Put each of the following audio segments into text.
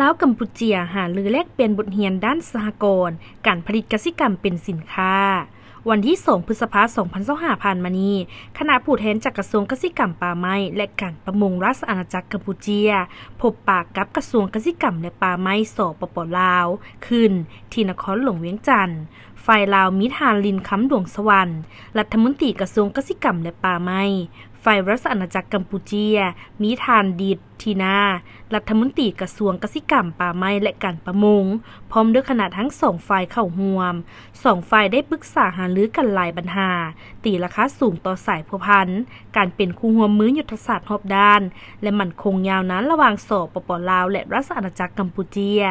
ລາວ-ກຳປູເຈຍ ຫາລືແລກປ່ຽນບົດຮຽນດ້ານສະຫະກອນ ການຜະລິດກະສິກຳເປັນສິນຄ້າ. ວັນທີສອງ ພຶດສະພາ ສອງພັນຊາວຫ້າ ຜ່ານມານີ້, ຄະນະຜູ້ແທນຈາກກະຊວງກະສິກຳ, ປ່າໄມ້ ແລະ ການປະມົງ ລາຊະອານາຈັກກຳປູເຈຍ ພົບປະກັບກະຊວງກະສິກຳ ແລະ ປ່າໄມ້ ສປປ ລາວ ຂຶ້ນທີ່ນະຄອນຫຼວງວຽງຈັນ. ຝ່າຍລາວມີທ່ານ ລິນຄຳ ດວງສະຫວັນ ລັດຖະມົນຕີກະຊວງກະສິກຳ ແລະ ປ່າໄມ້, ຝ່າຍລາຊະອານາຈັກກຳປູເຈຍ ມີທ່ານ ດິດ ທີນາ ລັດຖະມົນຕີກະຊວງກະສິກຳ, ປ່າໄມ້ ແລະ ການປະມົງ ພ້ອມດ້ວຍຄະນະທັງສອງຝ່າຍເຂົ້າຮ່ວມ. ສອງຝ່າຍໄດ້ປຶກສາຫາລືກັນຫຼາຍບັນຫາ, ຕີລາຄາສູງຕໍ່ສາຍພົວພັນ, ການເປັນຄູ່ຮ່ວມມືຍຸດທະສາດຮອບດ້ານ ແລະ ໝັ້ນຄົງຍາວນານລະຫວ່າງ ສປປ ລາວ ແລະ ລາຊະອານາຈັກກຳປູເຈຍ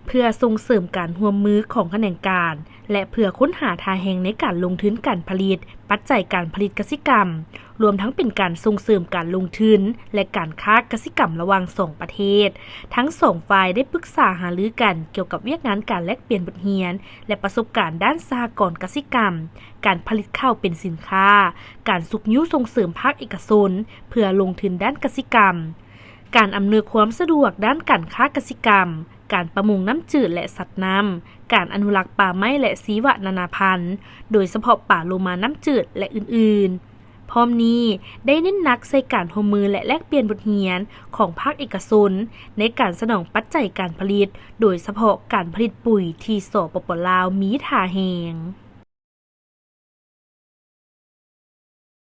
ເພື່ອສົ່ງເສີມການຮ່ວມມືຂອງຂະແໜງການ ແລະ ເພື່ອຄົ້ນຫາທ່າແຮງໃນການລົງທຶນການຜະລິດ, ປັດໄຈການຜະລິດກະສິກຳ, ລວມທັງເປັນການສົ່ງເສີມການລົງທຶນ ແລະ ການຄ້າກະສິກຳລະຫວ່າງສອງປະເທດ. ທັງສອງຝ່າຍໄດ້ປຶກສາຫາລືກັນກ່ຽວກັບວຽກງານການແລກປ່ຽນບົດຮຽນ ແລະ ປະສົບການດ້ານສະຫະກອນກະສິກຳ, ການຜະລິດເຂົ້າເປັນສິນຄ້າ, ການຊຸກຍູ້ສົ່ງເສີມພາກເອກະຊົນເພື່ອລົງທຶນດ້ານກະສິກຳ, ການອຳນວຍຄວາມສະດວກດ້ານການຄ້າກະສິກຳ, ການປະມົງນ້ຳຈືດ ແລະ ສັດນ້ຳ, ການອະນຸລັກປ່າໄມ້ ແລະ ຊີວະນານາພັນ, ໂດຍສະເພາະປາໂລມານ້ຳຈືດ ແລະ ອື່ນໆ. ພ້ອມນີ້ໄດ້ເນັ້ນໜັກໃສ່ການຮ່ວມມື ແລະ ແລກປ່ຽນບົດຮຽນຂອງພາກເອກະຊົນ ໃນການສະໜອງປັດໄຈການຜະລິດ, ໂດຍສະເພາະການຜະລິດປຸຍທີ່ ສປປ ລາວ ມີທ່າແຮງ.